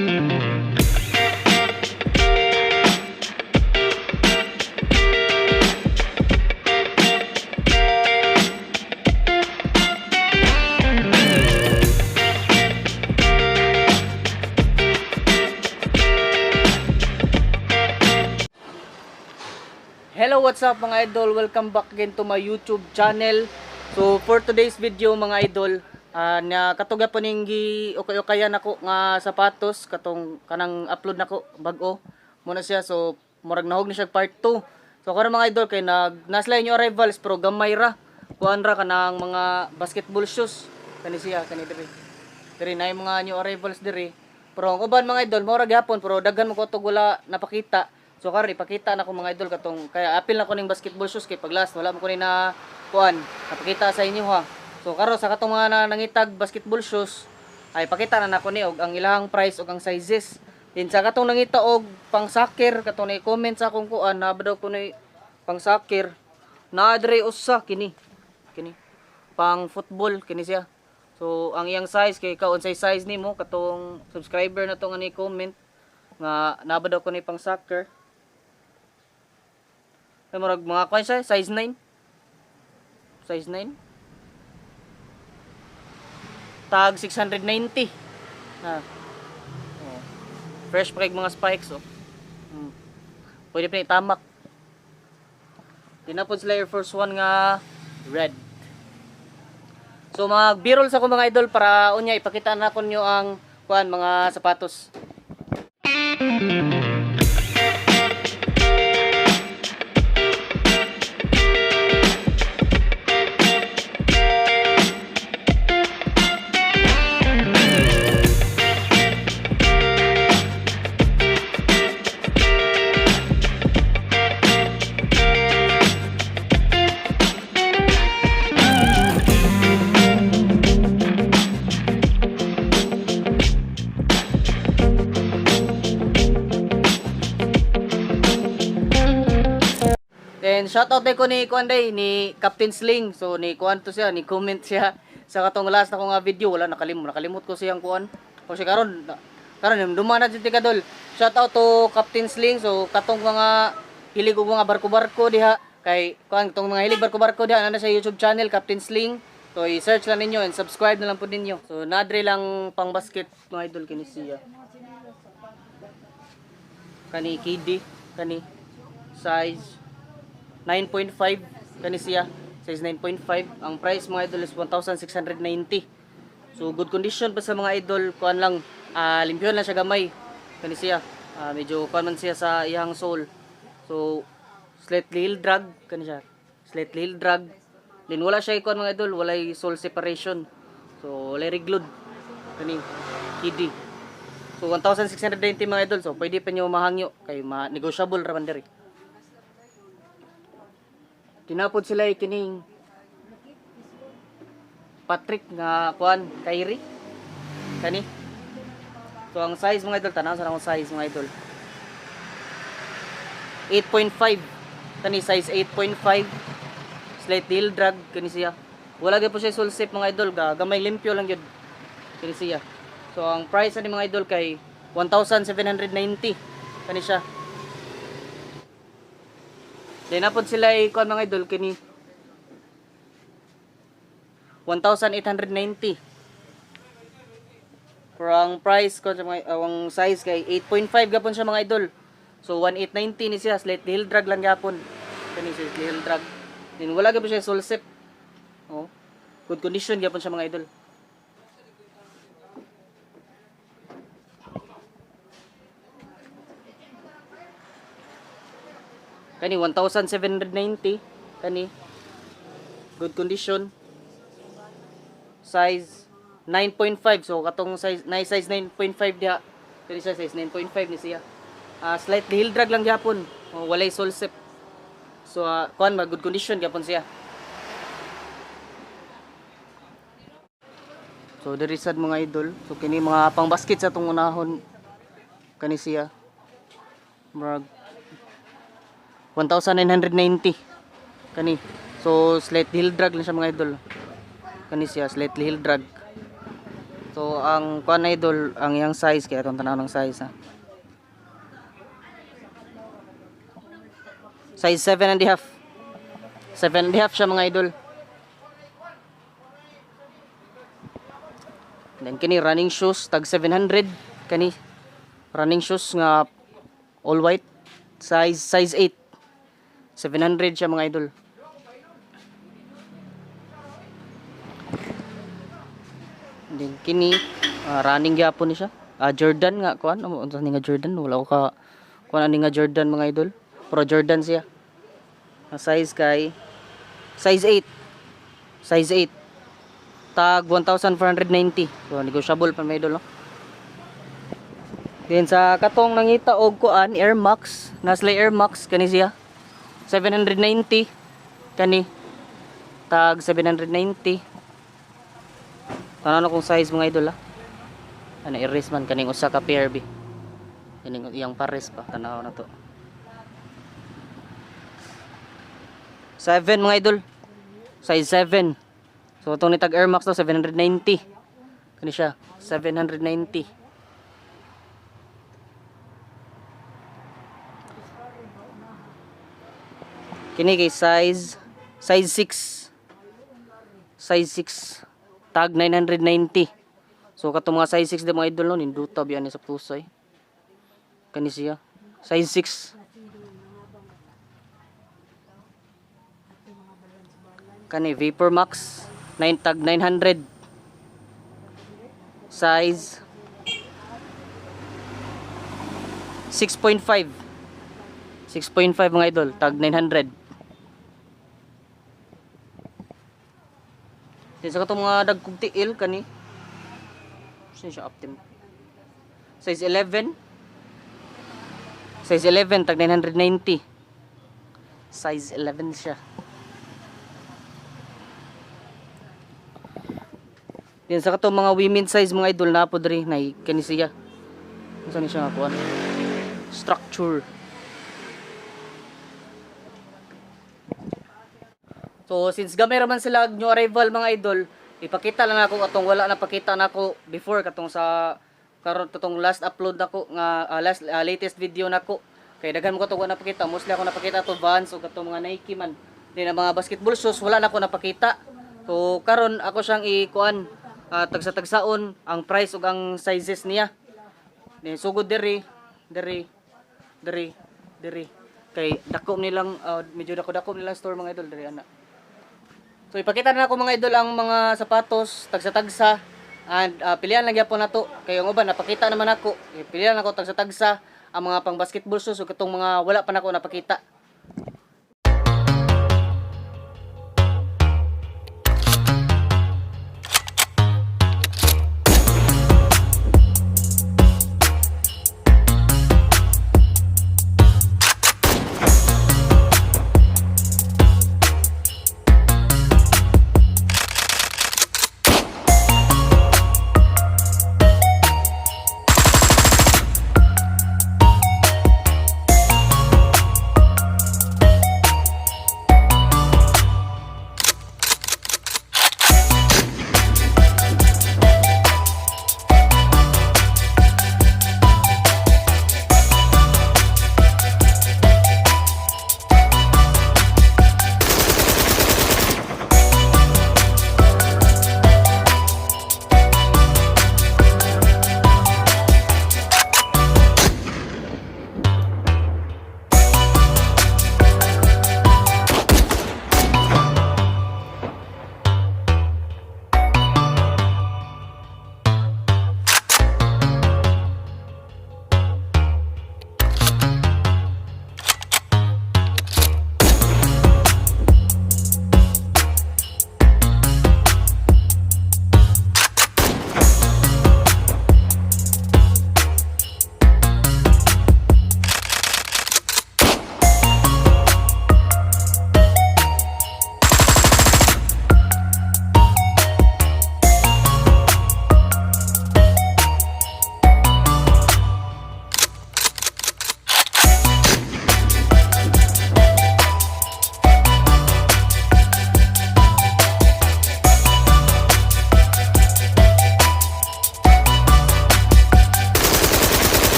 Hello, what's up, mga idol? Welcome back again to my YouTube channel. So, for today's video, mga idol, na katuga po ning gi ukay-ukayan ako nga sapatos katong kanang upload nako bag-o muna siya. So, murag nahog ni siya part 2. So, karon, mga idol, kay nag nasla inyo arrivals pero gamay ra. Kuan ra kanang mga basketball shoes kani siya, kani diri. Diri na yung mga new arrivals diri. Pero ang uban, mga idol, mao ra gyapon pero daghan mo ko tog wala napakita. So karon ipakita na ko, mga idol, katong kaya apil na ko ning basketball shoes kay pag last wala mo ko ni na kuan napakita sa inyo ha. So karon sa katong mga nangitag basketball shoes ay pakita na nako ni og ang ilang price og ang sizes. Din sa katong nangita og pang soccer, katong ni comment sa akong kuan na ba daw ko ni pang soccer. Naa diri usa kini. Kini pang football kini siya. So ang iyang size kay ikaw unsay size nimo, katong subscriber na to nga ni comment nga naa ba daw ko ni pang soccer. Kay murag mga kuan siya size 9. Size 9. Tag 690. Ha. Oh. Fresh pa kay mga spikes oh. Pwede pa ni tamak. Tinapod sila Air Force 1 nga red. So mag-birol sa ko, mga idol, para unya ipakita na ko nyo ang kuan mga sapatos. Then shoutout day ko ni kuan day ni Captain Sling. So ni kuan to siya, ni comment siya sa katong last na ko nga video, wala nakalimot ko siyang kuan. O siya karon karon duman na jud ti kadol. Shoutout to Captain Sling. So katong mga hilig og mga barko-barko diha kay kuan, katong mga hilig barko-barko diha na sa YouTube channel Captain Sling. So i-search lang ninyo and subscribe na lang po ninyo. So nadre lang pang basket, mga idol, kini siya. Kani KD, kani size 9.5 kani siya. Size 9.5. Ang price, mga idol, is 1,690. So good condition pa sa mga idol, kuan lang, limpyon lang siya gamay. Kani siya. Medyo kuan man siya sa iyang sole. So slightly heel drag kani siya. Slightly heel drag. Then wala siya kuan, mga idol, walay sole separation. So walay reglud kani KD. So 1,690, mga idol. So pwede pa nyo mahangyo kay ma negotiable ra man diri. Tinapod sila kining Patrick nga kuan Kyrie. Kani. So ang size, mga idol, tanaw sa akong size, mga idol. 8.5. Kani size 8.5. Slight heel drag kani siya. Wala gyud po siya sole sep, mga idol, gamay limpyo lang gyud. Kani siya. So ang price ani, mga idol, kay 1,790 kani siya. Then napod sila kuan, mga idol, kini 1,890. Pero ang price ko sa mga ang size kay 8.5 gapon siya, mga idol. So 1890 ni siya, slightly heel drag lang gapon. Kani siya slightly heel drag. Then wala gyud siya sole sep. Oh. Good condition gyapon siya, mga idol. Kani 1,790 kani. Good condition. Size 9.5. So katong size na size 9.5 diha. Kani siya size 9.5 ni siya. Slightly heel drag lang gyapon. Oh, walay sole sep. So kuan ma good condition gyapon siya. So diri sad, mga idol. So kini mga pang basket sa atong unahon kani siya. Murag 1,990 kani. So slight heel drag lang siya, mga idol. Kani siya slightly heel drag. So So ang kuan, idol, ang iyang size kay atong tanaw ng size, ha. Size 7.5. 7.5 siya, mga idol. Then kini running shoes, tag 700 kani. Running shoes nga all white, size size 8. 700 siya, mga idol. Then kini running gyapon ni siya. Jordan nga kuan, ano unsa ni nga Jordan? Wala ko ka kuan ani nga Jordan, mga idol. Pero Jordan siya. Ang size kay size 8. Size 8. Tag 1,490. So negotiable pa, mga idol, no? Then sa katong nangita og kuan Air Max, naa silay Air Max, kani siya. 790 kani. Tag 790. Tanaw na kung size, mga idol, ha. Ano iris man kaning usa ka pair bi. Kaning iyang pares pa, tanaw na to. 7, mga idol. Size 7. So itong nitag Air Max to, 790. Kani siya, 790. Kini kay size size 6. Size 6, tag 990. So katong mga size 6 di, mga idol, no, ninduta biya ni sa pusay. Kani siya. Size 6. Kani Vapor Max 9, tag 900. Size 6.5. 6.5, mga idol, tag 900. Then sa katong mga dagkog tiil kani. Sino siya optim? Size 11. Size 11, tag 990. Size 11 siya. Then sa katong mga women size, mga idol, na po diri nay kani siya. Unsa ni siya nga kuan? Structure. So since gamay ra man sila new arrival, mga idol, ipakita lang ako atong wala na pakita nako before, katong sa karon katong last upload nako nga last latest video nako. Kay daghan mo katong wala napakita, mostly ako napakita to Vans o katong mga Nike man. Di na mga basketball shoes wala na ako napakita. So karon ako siyang ikuan, tagsa-tagsaon ang price ug ang sizes niya. Ni sugod diri, diri, diri, diri. Kay dako nilang medyo dako-dako nilang store, mga idol, diri ana. So ipakita na ako, mga idol, ang mga sapatos tagsa-tagsa and pilihan lang gyapon nato kay ang uban napakita naman ako. Eh, pilihan ako tagsa-tagsa ang mga pang basketball shoes ug katong mga wala pa nako napakita.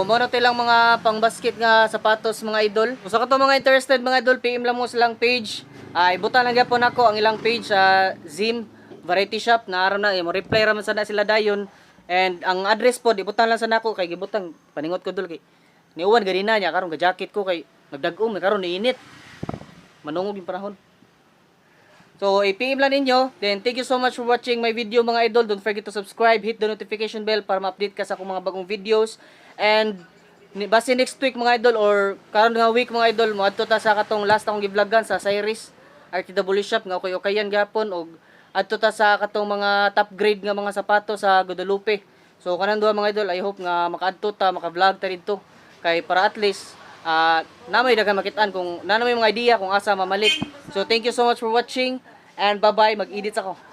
mo na to ilang mga pang-basket nga sapatos, mga idol. So sa kato mga interested, mga idol, PM lang mo silang page. Ibutan lang gyapon ako ang ilang page sa Zim Variety Shop na aron na mo reply ra man sana sila dayon. And ang address po, ibutan lang sa nako kay gibutang paningot ko dol kay niuwan ganina niya karon ga jacket ko kay nagdag-om karon niinit. Manungog yung panahon. So, i-PM lang ninyo. Then, thank you so much for watching my video, mga idol. Don't forget to subscribe, hit the notification bell para ma-update ka sa akong mga bagong videos. And, base next week, mga idol, or karon nga week, mga idol, moadto ta sa katong last akong gi-vlogan sa Cyrus RTW Shop nga okay-okayan gihapon og adto ta sa katong mga top grade nga mga sapato sa Guadalupe. So kanang duha, mga idol, I hope nga makaadto ta, maka-vlog ta didto kay para at least na may daghan makitaan kung na may mga idea kung asa mamalit. So thank you so much for watching and bye-bye, mag-edit ako.